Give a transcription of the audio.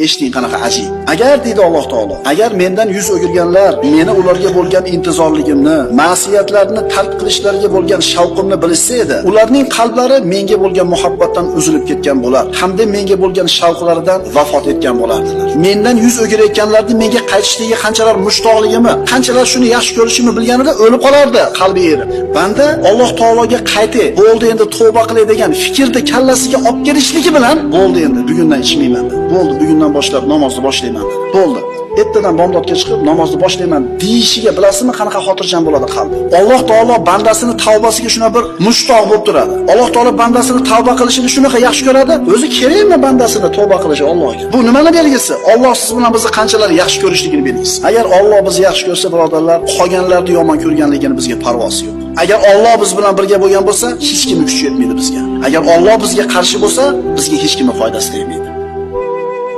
Eshiting qanaqa ajib. Agar deydi Alloh taolo, agar mendan yuz o'girganlar meni ularga bo'lgan intizorligimni, ma'siyatlarni tark qilishlariga bo'lgan shavqimni bilishsa edi, ularning qalblari menga bo'lgan muhabbatdan uzilib ketgan bo'lar hamda menga bo'lgan shavqlaridan vafot etgan bo'lardilar. Mendan yuz o'girayotganlarni menga qaytishligiga qanchalar mushtoqligimni, qanchalar shuni yaxshi ko'rishimni bilganida o'lib qolardi qalbi erib. Banda Alloh taologa qaytay, bo'ldi endi tavba qilay degan fikrni kallasiga olib kelishligi bilan bo'ldi endi bugundan ichmayman dedi. Bo'ldi bugundan boshlab namozni boshlayman dedi. Bo'ldi. Ertadan bomdodga chiqib namozni boshlayman deyishiga bilasizmi qanaqa xotirjam bo'ladi qalbi. Alloh taolo bandasini tavbasiga shuna bir mushtoq bo'lib turadi. Alloh taolo bandasini tavba qilishini shunaqa yaxshi ko'radi. O'zi kerakmi bandasini tavba qilishi Allohga? Bu nimani belgisi? Alloh siz bilan bizni qanchalar yaxshi ko'rishligini belgisi. Agar Alloh bizni yaxshi ko'rsa, birodarlar, qolganlarni yomon ko'rganligini bizga parvosi yo'q. Agar Alloh biz bilan birga bo'lgan bo'lsa, hech kimning kuchi yetmaydi bizga. Agar Alloh bizga qarshi bo'lsa, bizga hech kimning foydasi tegmaydi.